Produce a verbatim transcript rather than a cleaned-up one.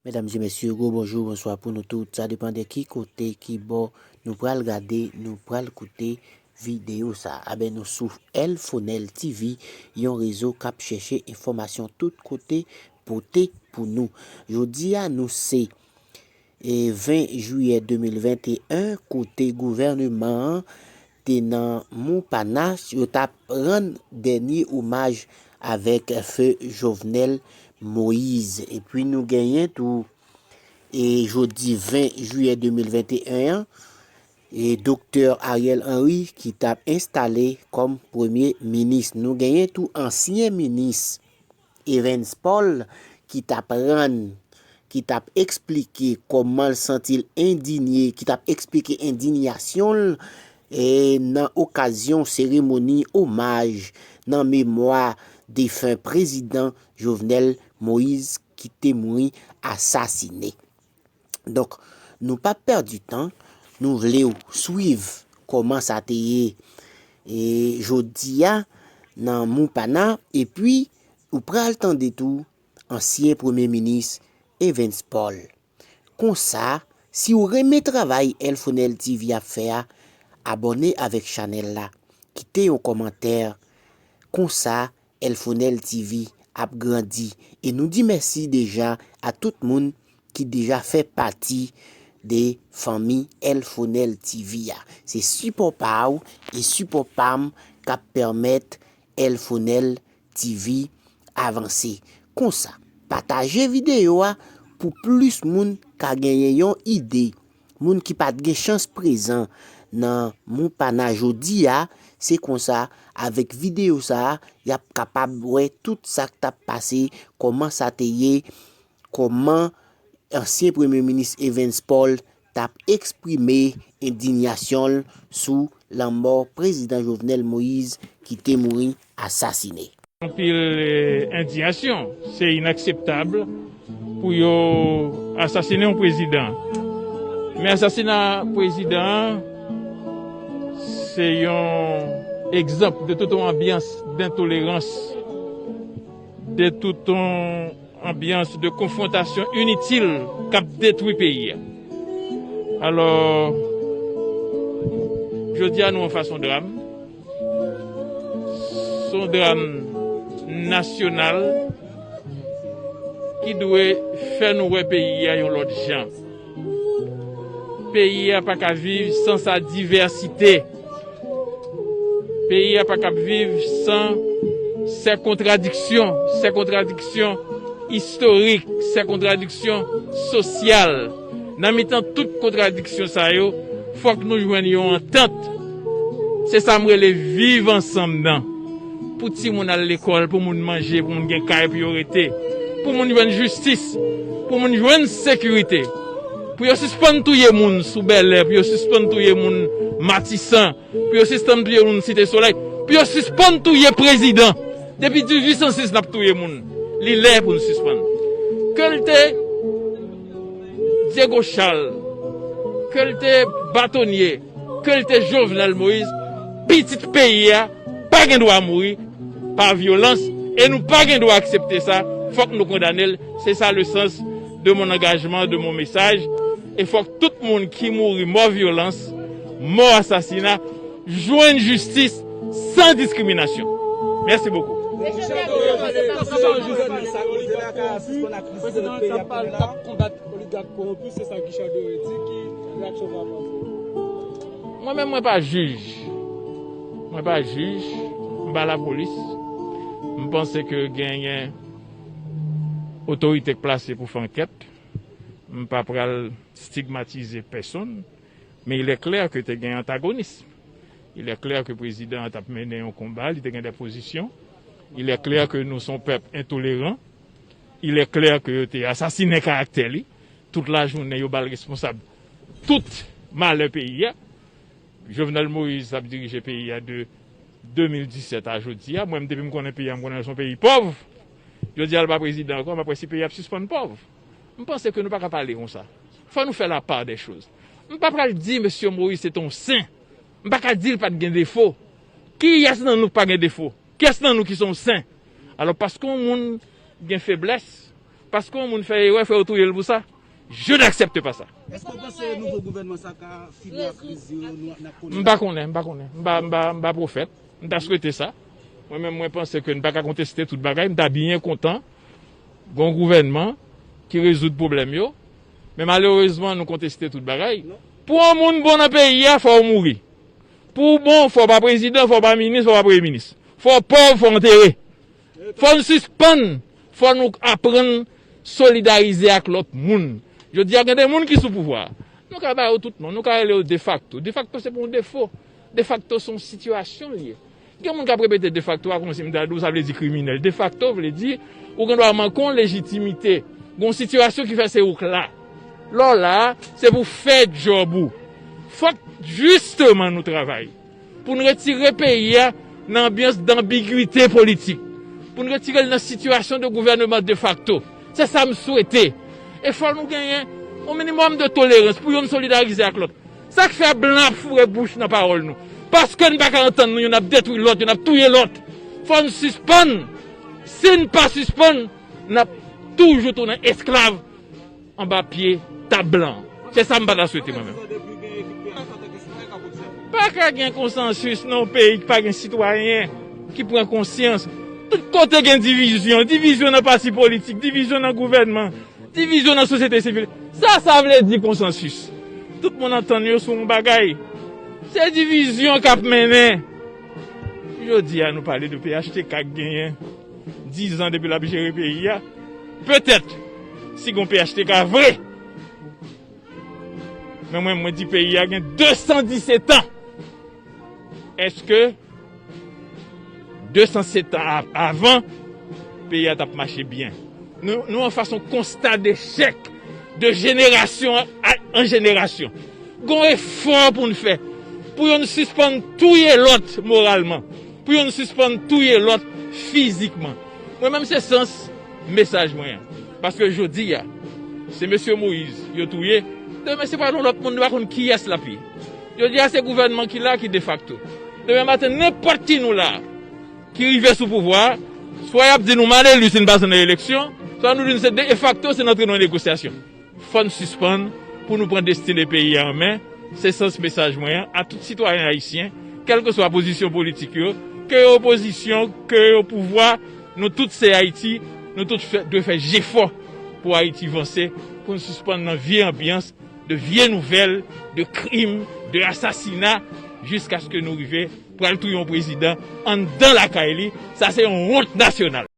Medam e mesye, gwo bonjou, bonswa pou nou tout. Sa depann de ki kote, ki bò nou pral gade, nou pral koute videyo sa. Aben, nou sou Elfonel T V, yon rezo k ap chèche enfòmasyon tout kote pote pou nou. Jodi a, nou se e ven jiyè de mil venteyen, kote gouvèneman an te nan Montparnasse, yo t ap rann dènye omaj avèk feu Jovenel Moïse. Epi nou genyen tou, e jodi ven jiyè de mil venteyen an, e Doktè Ariel Henry ki t ap enstale kòm premye minis. Nou genyen tou ansyen minis Evans Paul ki t ap rann, ki t ap eksplike kòman l santi l endinye, ki t ap eksplike endinyasyon l, e nan okazyon seremoni omaj nan memwa defen prezidan Jovenel Moïse ki te mouri asasine. Donk, nou p ap pèdi tan, nou vle w swiv kòman sa te ye, e jodi a nan Montparnasse, epi ou pral tande tou ansyen premye minis Evans Paul. Konsa, si w renmen travay Elfonel T V ap fè a, abòne avèk chanèl la, kite yon kòmantè. Konsa, Elfonel T V ap grandi. E nou di mèsi deja a tout moun ki deja fè pati de fanmi Elfonel T V a. Se sipò pa w e sipò pa m k ap pèmèt Elfonel T V avanse. Konsa, pataje videyo a pou plis moun ka genyen yon ide. Moun ki pa t gen chans prezan nan Montparnasse jodi a, se konsa, avèk videyo sa a, y ap kapab wè tout sa k t ap pase, kòman sa te ye, kòman ansyen premye minis Evans Paul t ap eksprime endinyasyon l sou lanmò prezidan Jovenel Moïse ki te mouri asasine. Anpil, eh, endiyasyon. Se inakseptab pou yo asasine yon prezidan. Men asasina prezidan an, se yon egzanp de tout yon anbyans dentolerans, de tout yon anbyans de konfwontasyon initil k ap detwi peyi a. Alò, jodi a nou anfas yon dram. Se yon dram nasyonal ki dwe fè nou wè peyi a yon lòt jan. Peyi a pa ka viv san sa divèsite. Peyi a pa ka viv san sè kontradiksyon, sè kontradiksyon istorik, sè kontradiksyon sosyal. Nan mitan tout kontradiksyon sa yo, fòk nou jwenn yon antant. Se sa m rele viv ansanm nan. Pou timoun al lekòl, pou moun manje, pou moun gen kay pou yo rete, pou moun jwenn jistis, pou moun jwenn sekirite, pou yo sispann touye moun sou Bèlè, pou yo sispann touye moun Matisan, pou yo sispann touye moun Site Solèy, pou yo sispann touye prezidan. Depi dizuit san sis n ap touye moun. Li lè pou n sispann. Ke l te Diego Charles, ke l te Batonye, ke l te Jovenel Moïse, pitit peyi a pa gen dwa mouri pa vyolans, e nou pa gen dwa aksepte sa. Fòk nou kondane l. Se sa le sens de mon engagement, de mon message. E fòk tout moun ki mouri mò vyolans, mò asasina, jwenn jistis san diskriminasyon. Mèsi bokou. Prezidan t ap pale, t ap konbat oligak kowonpi, se sa Guichard Doré di. Ki reyaksyon w ap pote? Mwen menm, mwen pa jij. Mwen pa jij, m pa lapolis. M panse ke genyen otorite k plase pou fè ankèt. M pa pral stigmatize pèsonn, men il est clair que te gen antagonism. Il est clair que prezidan an t ap mennen yon konba, li te gen de pozisyon. Il est clair que nou se yon pèp entoleran. Il est clair que yo te asasinen karaktè li. Tout lajounen, yo ba l responsab tout malè peyi a. Jovenel Moïse ap dirije peyi a de de mil disèt a jodi a. Mwen menm, depi m konnen peyi a, m konnen l se yon peyi pòv. Jodi a, l pa prezidan ankò, m ap wè si peyi a ap sispann pòv. M panse ke nou pa ka pale konsa. Fò nou fè la part des choses. M pa pral di mesye Moïse se te yon sen. M pa ka di l pa t gen defo. Kiyès nan nou k pa gen defo? Kiyès nan nou ki se yon sen? Alò, paske yon moun gen feblès, Paske yon moun fè erè, fò yo touye l pou sa. Je n'accepte pas ça. Èske w panse nouvo gouvènman sa ka fini ak kriz yo nou n ap konnen? M pa konnen, m pa konnen. M pa, m pa, m pa pwofèt. M ta swete sa. Mwen menm, mwen panse ke n pa ka konteste tout bagay. M ta byen kontan gen yon gouvènman ki rezoud pwoblèm yo. Men malerezman, nou konteste tout bagay. Pou yon moun bon nan peyi a, fò w mouri. Pou w bon, fò w pa prezidan, fò w pa minis, fò w pa premye minis. Fò w pòv, fò w antere. Fò n sispann, fò nou aprann solidarize ak lòt moun. Jodi a, gen de moun ki sou pouvwa. Nou ka ba yo tout non, nou ka rele yo defakto. Defakto se pou yon defo. Defakto se yon sitiyasyon l ye. Gen moun k ap repete defakto a kòmsi m ta di w sa vle di kriminèl. Defakto vle di ou gen dwa manke yon lejitimite. Gen yon sitiyasyon ki fè se ou k la. Lè w la, se pou fè djòb ou. Fòk jisteman nou travay pou n retire peyi a nan anbyans danbigite politik, pou n retire l nan sitiyasyon de gouvèneman defakto. Se sa m swete. E fò nou genyen yon minimòm de tolerans pou youn solidarize ak lòt. Sa k fè blan ap foure bouch nan pawòl nou? Paske n pa ka antann nou, youn ap detwi lòt, youn ap touye lòt. Fò n sispann. Si n pa sispann, n ap toujou tounen esklav anba pye tab blan. Se sa m pa ta swete mwen menm. Pa ka gen konsansis nan yon peyi ki pa gen sitwayen ki pran konsyans. Tout kote gen divizyon, divizyon nan pati politik, divizyon nan gouvènman, divizyon nan sosyete sivil. Sa sa vle di konsansis? Tout moun antann yo sou yon bagay. Se divizyon k ap mennen. Jodi a nou pale de P H T K k genyen diz an depi l ap jere peyi a. Petèt, si gen yon P H T K vre, men mwen, mwen di peyi a gen de san disèt an. Èske de san sèt an a- avan, peyi a t ap mache byen? Nou, nou an fas yon konsta dechèk de jenerasyon a- an jenerasyon. Gon efò pou n fè, pou youn sispann touye lòt moralman, pou youn sispann touye lòt fizikman. Mwen menm se sans mesaj mwen an. Paske jodi a, se mesye Moyiz yo touye, demen se pral yon lòt moun, nou pa konn kiyès l ap ye. Jodi a se gouvènman ki la ki defakto. Demen maten, nenpòt ki nou la a, ki rive sou pouvwa a, swa y ap di nou mal eli si n pase nan eleksyon, swa nou di n se defakto si n antre nan yon negosyasyon. Fò n sispann pou nou pran destine peyi a an men. Se sans mesaj mwen an a tout sitwayen ayisyen, kèlkeswa pozisyon politik yo, ke yo opozisyon, ke yo pouvwa, nou tout se Ayiti, nou tout fè- dwe fè jefò pou Ayiti vanse, pou n sispann nan vye anbyans de vye nouvèl, de krim, de asasina, jiskaske nou rive pral touye yon prezidan anndan lakay li. Sa se yon wont nasyonal.